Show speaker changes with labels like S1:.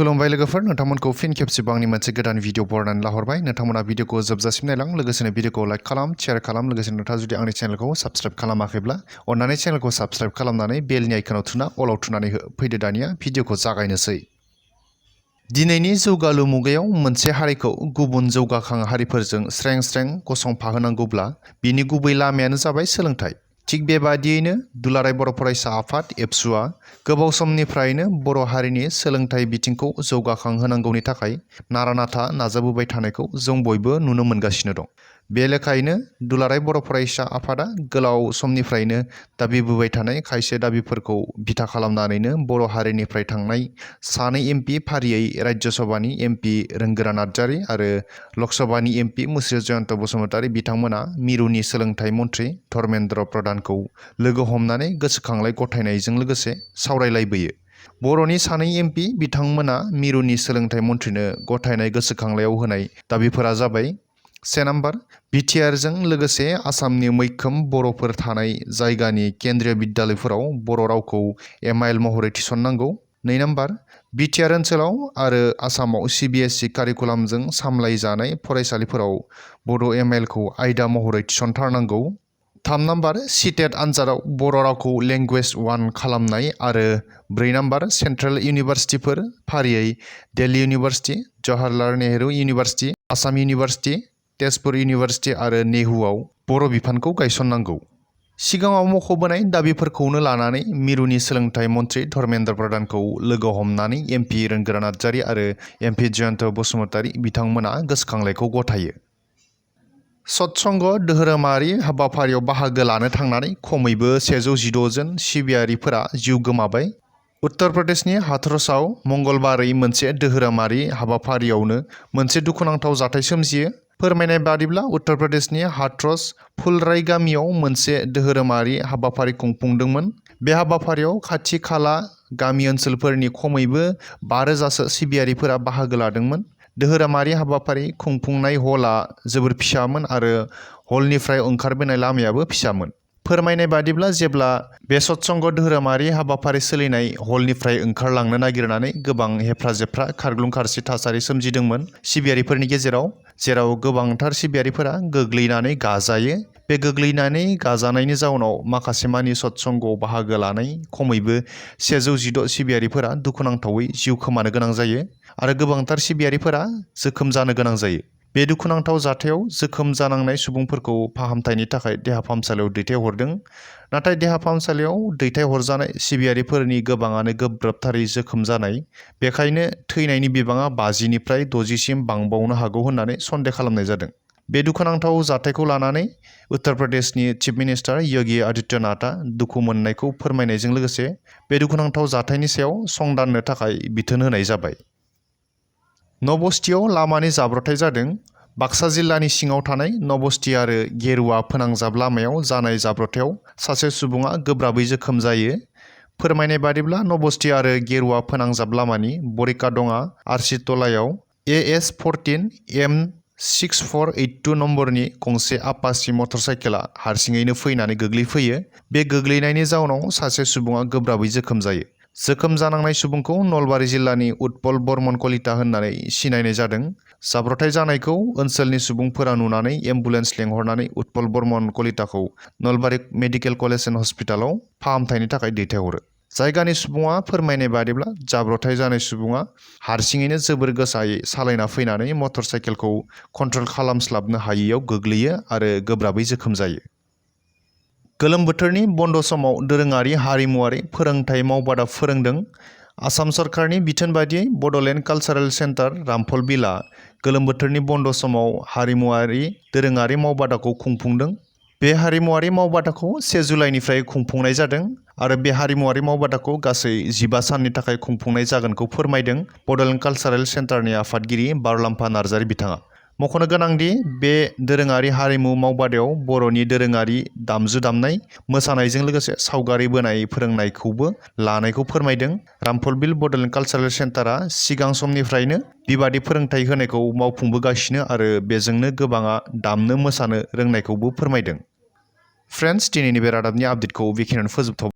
S1: खुलुमबाय लोगोफोर नोंथांमोनखौ फिन खेबसेबाव आंनि मोनसे गोदान भिडिअ बरनायनानै लाहरबाय नोंथांमोना भिडिअखौ जोबजासिम नायलां लोगोसेनो भिडिअखौ लाइक खालाम शेयार खालाम लोगोसेनो नोंथाङा जुदि आंनि चेनेलखौ साबस्क्राइब खालामाखैब्ला अन्नानै चेनेलखौ साबस्क्राइब खालामनानै बेलनि आइकनाव थुना अलाव थुनानै फैदो दानिया भिडिअखौ जागायनोसै। दिनैनि जौगालु मुगायाव मोनसे हारिखौ गुबुन जौगाखां हारिफोरजों स्रें स्रें गसंफाहोनांगौब्ला बिनि गुबै लामायानो जाबाय सोलोंथाइ। थिग बेबादियैनो दुलाराय बर' फरायसा आफाद एबसुआ गोबाव समनिफ्रायनो बर' हारिनि सोलोंथाइ बिथिंखौ जौगाखांहोनांगौनि थाखाय नारा-नाथा नाजाबोबाय थानायखौ जों बयबो नुनो मोनगासिनो दं। बे लेखायैनो दुलाराय बर' फरायसा आफादा गोलाव समनिफ्रायनो दाबिबोबाय थानाय खायसे दाबिफोरखौ बिथा खालामनानैनो बर' हारिनिफ्राय थांनाय सानै एमपि फारियै राज्य सभानि एमपि रोंगोरा नार्जारि आरो लकसभानि एमपि मुस्रि जयन्त बसुमतारि बिथांमोना मिरुनि सोलोंथाइ मन्थ्रि धर्मेन्द्र प्रधानखौ लोगो हमनानै गोसोखांलाय गथायनायजों लोगोसे सावरायलायबोयो। बर'नि सानै एमपि बिथांमोना मिरुनि सोलोंथाइ मन्थ्रिनो गथायनाय गोसोखांलायाव होनाय दाबिफोरा जाबाय: 1 नम्बर बिटिआरजों लोगोसे आसामनि मैखोम बर'फोर थानाय जायगानि केन्द्रीय बिद्यालयफोराव बर' रावखौ एम.आइ.एल महरै थिसननांगौ। 2 नम्बर बिटिआर ओनसोलाव आरो आसामाव सिबिएसइ कारिकुलामजों सामलायजानाय फरायसालिफोराव बड' एम.आइ.एल खौ आयदा महरै थिसनथारनांगौ। 3 नम्बर सिटेट आनजादाव बर' रावखौ लेंगुवेज 1 खालामनाय आरो 4 नम्बर सेन्ट्रेल इउनिभारसिटिफोर फारियै Delhi university, Jawaharlal Nehru university, Assam university, Tezpur university आरो नेहुआव बर' बिफानखौ गायसननांगौ। सिगाङाव मख'बोनाय दाबिफोरखौनो लानानै मिरुनि सोलोंथाइ मन्थ्रि धर्मेन्द्र प्रधानखौ लोगो हमनानै एमपि रोंगोरा नार्जारि आरो एमपि जयन्त बसुमतारि बिथांमोना गोसोखांलायखौ गथायो। सत्संग धोरोमारि हाबाफारियाव बाहागो लानो थांनानै खमैबो 116 जन सिबियारिफोरा जिउ गोमाबाय। उत्तर प्रदेशनि हाथरसआव मंगलबारै मोनसे धोरोमारि हाबाफारियावनो मोनसे दुखुनांथाव जाथाय सोमजियो। फोरमायनाय बादिब्ला उत्तर प्रदेशनि हाथरस फुलराय गामियाव मोनसे धोरोमारि हाबाफारि खुंफुंदोंमोन। बे हाबाफारियाव खाथि खाला गामि ओनसोलफोरनि खमैबो 5,000 सो सिबियारिफोरा बाहागो लादोंमोन। धोरोमारि हाबाफारि खुंफुंनाय हलआ जोबोर फिसामोन आरो हलनिफ्राय ओंखारबोनाय लामायाबो फिसामोन। फोरमायनाय बादिब्ला जेब्ला बे सत्संग धोरोमारि हाबाफारि सोलिनाय हलनिफ्राय ओंखारलांनो नागिरनानै गोबां हेफ्रा-जेफ्रा खारग्लुं-खारसि थासारि सोमजिदोंमोन सिबियारिफोरनि गेजेराव, जेराव गोबांथार सिबियारिफोरा गोग्लैनानै गाजायो। बे गोग्लैनानै गाजानायनि जाउनाव माखासेमानि सत्संगआव बाहागो लानाय खमैबो 116 सिबियारिफोरा दुखुनांथावै जिउ खोमानो गोनां जायो आरो गोबांथार सिबियारिफोरा जोखोम जानो गोनां जायो। बे दुखुनांथाव जाथायाव जोखोम जानांनाय सुबुंफोरखौ फाहामथायनि थाखाय देहा फाहामसालियाव दैथायहरदों। नाथाय देहा फाहामसालियाव दैथायहरजानाय सिबियारिफोरनि गोबाङानो गोब्राबथारै जोखोम जानाय, बेखायनो थैनायनि बिबाङा 50 निफ्राय 60 सिम बांबावनो हागौ होननानै सन्देह खालामनाय जादों। बे दुखुनांथाव जाथायखौ लानानै उत्तर प्रदेशनि चिफ मिनिस्टार योगी आदित्यनाथआ दुखु मोननायखौ फोरमायनायजों लोगोसे बे दुखुनांथाव जाथायनि सायाव संदाननो थाखाय बिथोन होनाय जाबाय। नबस्तियाव लामानि जाब्रबथाय जादों। बाक्सा जिल्लानि सिङाव थानाय नबस्ति आरो गेरुवा फोनांजाब लामायाव जानाय जाब्रबथायाव सासे सुबुङा गोब्राबै जोखोम जायो। फोरमायनाय बादिब्ला नबस्ति आरो गेरुवा फोनांजाब लामानि बरिकाडङा आरसिटलायाव AS14 M6482 नम्बरनि गंसे आपाची मटरसाइकेलआ हारसिङैनो फैनानै गोग्लैफैयो। बे गोग्लैनायनि जाउनाव सासे सुबुङा गोब्राबै जोखोम जायो। जोखोम जानांनाय सुबुंखौ नलबारि जिल्लानि उत्पल बर्मन कलिता होननानै सिनायनाय जादों। जाब्रबथाय जानायखौ ओनसोलनि सुबुंफोरा नुनानै एम्बुलेन्स लेंहरनानै उत्पल बर्मन कलिताखौ नलबारि मेडिकेल कलेज एन्ड हस्पिटालाव फाहामथायनि थाखाय दैथायहरो। जायगानि सुबुङा फोरमायनाय बादिब्ला जाब्रबथाय जानाय सुबुङा हारसिङैनो जोबोर गोसायै सालायना फैनानै मटरसाइकेलखौ कन्ट्रल खालामस्लाबनो हायैयाव गोग्लैयो आरो गोब्राबै जोखोम जायो। गोलोम बोथोरनि बन्द समाव दोरोङारि हारिमुआरि फोरोंथाइ मावबादा फोरोंदों। आसाम सरकारनि बिथोन बादियै बड'लेण्ड कालचारेल सेन्टार रामफलबिलआ गोलोम बोथोरनि बन्द समाव हारिमुआरि दोरोङारि मावबादाखौ खुंफुंदों। बे हारिमुआरि मावबादाखौ 1 जुलाइनिफ्राय खुंफुंनाय जादों आरो बे हारिमुआरि मावबादाखौ गासै 15 साननि थाखाय खुंफुंनाय जागोनखौ फोरमायदों बड'लेण्ड कालचारेल सेन्टारनि आफादगिरि बारलाम्फा नार्जारि बिथाङा। मख'नो गोनांदि बे दोरोङारि हारिमु मावबादायाव बर'नि दोरोङारि दामजु दामनाय, मोसानायजों लोगोसे सावगारि बोनाय फोरोंनायखौबो लानायखौ फोरमायदों। रामफलबिल बड'लेण्ड कालचारेल सेन्टारा सिगां समनिफ्रायनो बेबादि फोरोंथाइ होनायखौ मावफुंबोगासिनो आरो बेजोंनो गोबाङा दामनो मोसानो रोंनायखौबो फोरमायदों। फ्रेन्ड्स, दिनैनि बे रादाबनि आपडेटखौ बेखिनियावनो फोजोबथ'बाय।